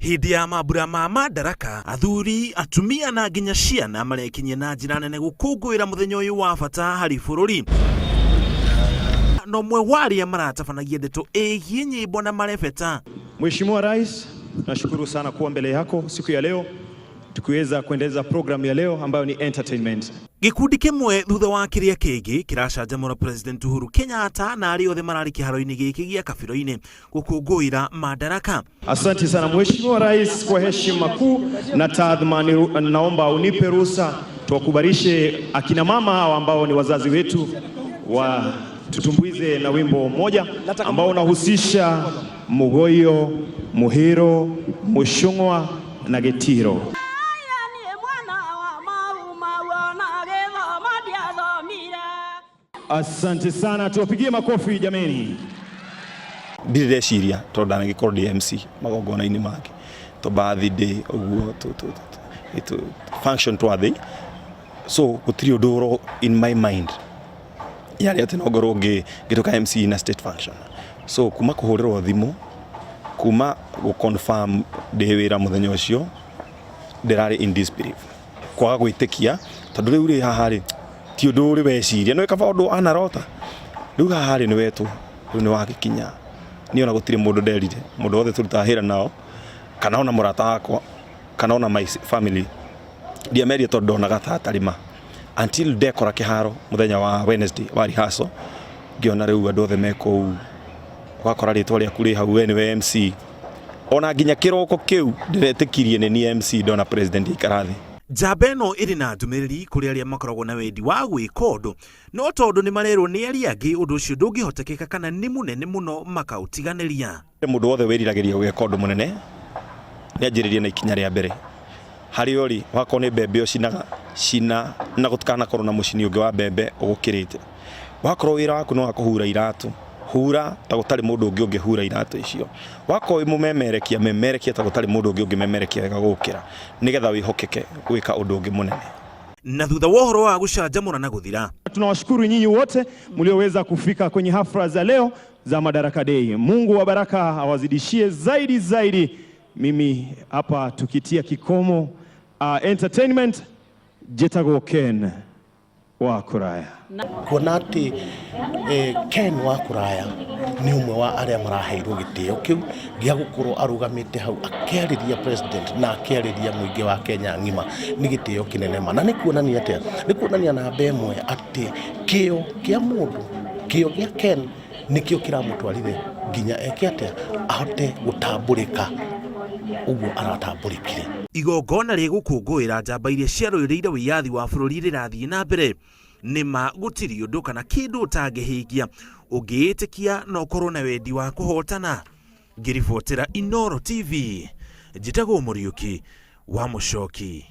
Hĩndĩ ya mambura ma Madaraka, athuri, atumia na nginya ciana marekinyia na njĩra nene gũkũngũĩra mũthenya ũyũ wa bata harĩ bũrũri. Na ũmwe wa arĩa maratabanagia ndeto ĩgiĩ nyĩmbo na marebeta. Mheshimiwa Rais, nashukuru sana kuwa mbele yako siku ya leo tukiweza kuendeleza programu ya leo ambayo ni entertainment. Gĩkundi kĩmwe thutha wa kĩrĩa kĩngĩ kĩracanjamũra President Uhuru Kenyatta na arĩa othe mararĩ kĩharo-inĩ gĩkĩ gĩa Kabiro-inĩ gũkũngũĩra Madaraka. Asante sana Mheshimiwa Rais kwa heshima kuu na taadhima, naomba unipe ruhusa tuwakubarishe akina mama hawa ambao ni wazazi wetu watutumbuize na wimbo mmoja ambao unahusisha Mugoyo, Muhiro, Mushungwa na Getiro. Asante sana, tuwapigie makofi jameni. Ndirĩ ndeciria tondũ ndanagĩkorwo ndĩ MC magongona-inĩ mangĩ to birthday ũguo function twathĩ, so gũtirĩ ũndũ ũro in my mind yarĩ atĩ no ngorwo ngĩtuĩka MC na state function. So kuma kũhũrĩrwo thimũ, kuma gũ confirm ndĩ wĩra mũthenya ũcio, ndĩrarĩ in disbelief, kwaga gwĩtĩkia, tondũ rĩu rĩ haha rĩ ti ũndũ ũrĩ weciria, nĩ kaba ũndũ anarota. Rĩu haha rĩ nĩ wetwo, rĩu nĩ wagĩkinya. Niĩ ona gũtirĩ mũndũ nderire, mũndũ wothe tũrutaga wĩra nao, kana ona mũrata wakwa, kana ona my family, ndiamerire tondũ ndonaga ta hatarĩ ma until ndekora kĩharo mũthenya wa Wednesday wa rehearsal, ngĩona rĩu andũ othe me kũu, ũgakora rĩtwa rĩaku rĩ hau, we nĩwe MC. Ona nginya kĩroko kĩu ndĩretĩkirie nĩ niĩ MC ndona president aikara thĩ. Njamba ĩno ĩrĩ na ndũmĩrĩri kũrĩ arĩa makoragwo na wendi wa gwĩka ũndũ, no tondũ nĩ marerwo nĩ arĩa angĩ ũndũ ũcio ndũngĩhotekeka kana nĩ mũnene mũno makaũtiganĩria. Mũndũ wothe wĩriragĩria gwĩka ũndũ mũnene nĩ anjĩrĩrie na ikinya rĩa mbere. Harĩa ũrĩ, wakorwo nĩ mbembe ũcinaga, cina na gũtikanakorwo na mũcini ũngĩ wa mbembe ũgũkĩrĩte. Wakorwo wĩra waku nĩ wa kũhura iratũ, hura ta gũtarĩ mũndũ ũngĩ ũngĩhura iratũ icio. Wakorwo wĩ mũmemerekia, memerekia ta gũtarĩ mũndũ ũngĩ ũngĩmemerekia wega gũgũkĩra, nĩgetha wĩhokeke gwĩka ũndũ ũngĩ mũnene. Na thutha wa ũhoro wa gũcanjamũra na gũthira. Tunawashukuru nyinyi wote mlioweza kufika kwenye hafla za leo za Madaraka Day. Mungu wa baraka awazidishie zaidi zaidi. Mimi hapa tukitia kikomo entertainment, Jetago Ken wa Kuraya. Kuona atĩ Ken wa Kuraya nĩ ũmwe wa arĩa maraheirwo gĩtĩo kĩu gĩa gũkorwo arũgamĩte hau akĩarĩria president na akĩarĩria mũingĩ wa Kenya ng'ima nĩ gĩtĩo kĩnene ma. Na nĩ kuonania atĩa? Nĩ kuonania namba ĩmwe atĩ kĩo kĩa mũndũ, kĩo gĩa Ken nĩkĩo kĩramũtwarire nginya eke atĩa, ahote gũtambũrĩka ũguo aratambũrĩkire. Igongona rĩa gũkũngũĩra njamba iria ciarũĩrĩire wĩyathi wa bũrũri rĩrathiĩ na mbere. Nĩ ma gũtirĩ ũndũ kana kĩndũ ũtangĩhingia ũngĩĩtĩkia na ũkorwo na wendi wa kũhotana. Ngĩribotera Inooro TV, njĩtagwo Mũriũki wa Mũcoki.